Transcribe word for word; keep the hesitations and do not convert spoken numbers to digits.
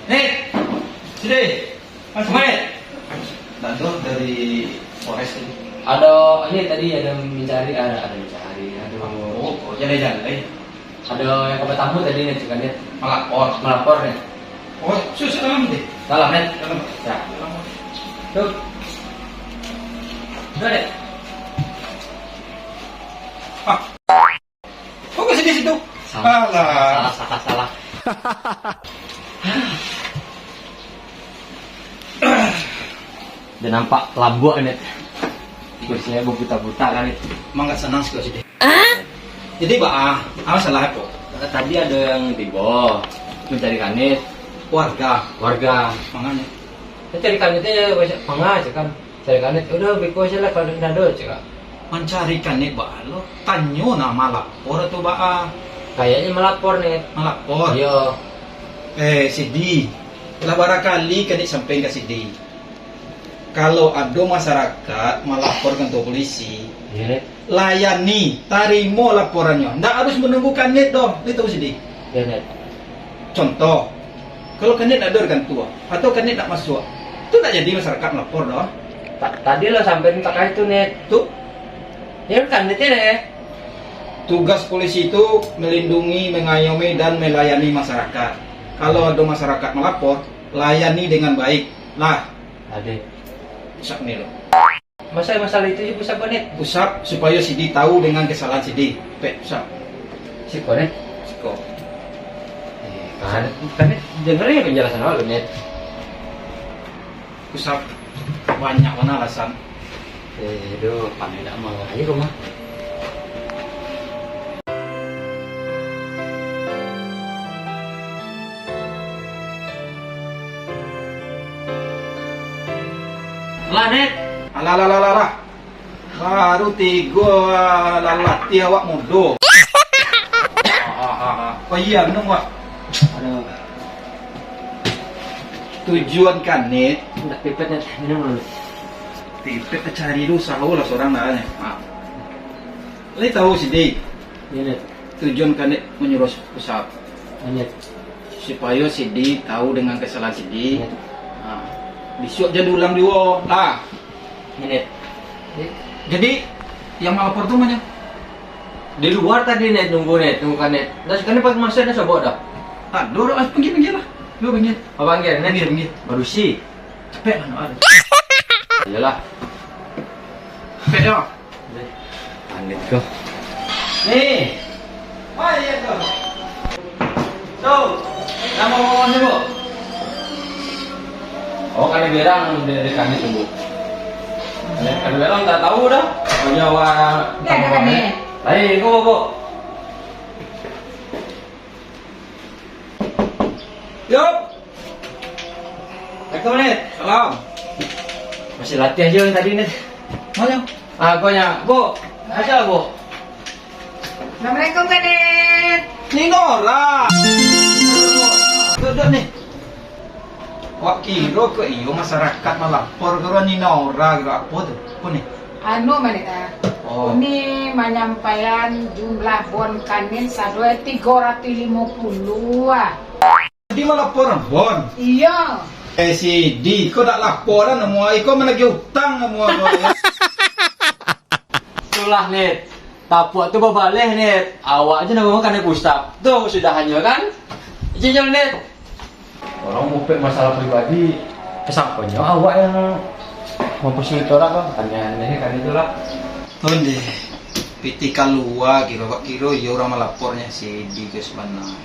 Hei, sini. Mas, Mas. Ndak doh dari Polres tadi. Ado, ini tadi ado mencari, ado, ado mencari, ado. Oh, oh, jaleh-jaleh. Ado yang ka batamu tadi ni, cek kan, ni. Malapor. Malapor, ni. Oh, su, su, dalam, deh. Dalam, ni. Dalam. Ya. Dalam. Tuh. Udah, deh. Ah. Kok ka sini situ? Salah, alah. Salah, salah, salah. Udah nampak lambuak, Net. Kursinya berputar-putar, kan, Net? Emang nggak senang sih kalau sedih. Jadi, Pak, ah, apa salah, Pak? Tadi ada yang tiba mencari Kanit. Warga? Warga. Makanya? Saya cari Kanit aja, banyak pangah aja, kan. Cari Kanit, "Udah, beko aja lah kalau indak ada," cakap. Mancari Kanit baa lo? Tanyo nah, malapor atau baa? Kayaknya malapor, Net. Malapor? Iyo. Eh, Sidi. Lah barakali Kanit sampaian ka Sidi. Kalau ado masarakat malapor kantua polisi, Iyo, Net. Layani, tarimo laporannyo. Ndak harus manunggu Kanit doh. Itu, Sidi. Iyo, Net. Contoh, kalau Kanit ndak ado di kantua, atau Kanit ndak masuak, tu ndak jadi masarakat malapor doh. Ta-, tadi lah sampai tak kait tu, Net. Tu? Ya kan, Net, ya? Tugas polisi itu melindungi, mengayomi, dan melayani masyarakat. Kalau ada masyarakat melapor, layani dengan baik. Lah. Ade. Sak ni lo. Masa masalah itu je pusap, Net? Pusap supayo Sidi tahu dengan kesalahan Sidi. Pek, pusap. Siko, Net? Siko. Eh, kan, kan Net, dengerin penjelasan awak, Net. Pusap, banyak mana alasan. Eh, doh, pandai nak marah aja kau mah. Lah, Net. Alah, alah, alah, alah, alah. Baru tigo, ah, lalati awak mudo. Ah, ah, ah, ah. Oh iya, minum, Wak. Aduh. Tujuan Kanit. Ndak pipet, Net. Minum dulu. Pipet cari dulu, usaho lah sorang dah, Net. Ah. Lai tahu, Sidi? Iya, Net. Tujuan Kanit manyuruah pusap. Iya, Net. Supayo Sidi tahu dengan kesalahan Sidi. Iya. Ha. Bisuak jan diulang juo. Lah. Iya, Net. Jadi, yang malapor tu ma nyo? Di luar tadi, Net, nunggu, Net, nunggu Kanit. Dah, Kanit pakai masker, dah sobok dah. Aduh, aduh, ah, panggil, panggil lah. Lu panggil. Apa panggil, Net? Panggil, panggil. Badusi. Capek lah, nak. Iyalah. Capek, yo. Panik kau. Ni. Oh, iya, tu. Tu. Nama orang ni, Bu? Oh, Kanit Berang di, di Kanit tu, Bu. Kanit, Kanit Berang tak tahu dah. Punya orang. Dia ada Kanit. Lain, Bu, Bu. Yup. Assalamualaikum, Net. Salam. Masih latihan je tadi, Net. Mana? Ah, kau nya. Bu, aja, Bu. Assalamualaikum, Kanit. Ni Nora. Duduk, duduk ni. Wak kiro ke iyo masyarakat malapor ke ni Nora ke apa tu? Apa ni? Anu, Manit, ah. Oh. Uni manyampaian jumlah bon Kanit sadonyo tigo ratuih limo puluah, ah. Jadi malapor bon? Iyo. Eh, Sidi, kau dak lapor lah nemu ai, kau managih utang nemu ai. Itulah, Net. Tapuak tu babaleh, Net. Awak je namo kanai pusap. Tu sudah hanyo kan? Ijin jam, Net. Orang mupek masalah pribadi, kesampaianyo awak yang mempersulit orang kan, aneh-aneh kan itulah. Tuh deh, piti kalua kiro, kiro iyo urang malapornyo si Edi ke sebenarnyo.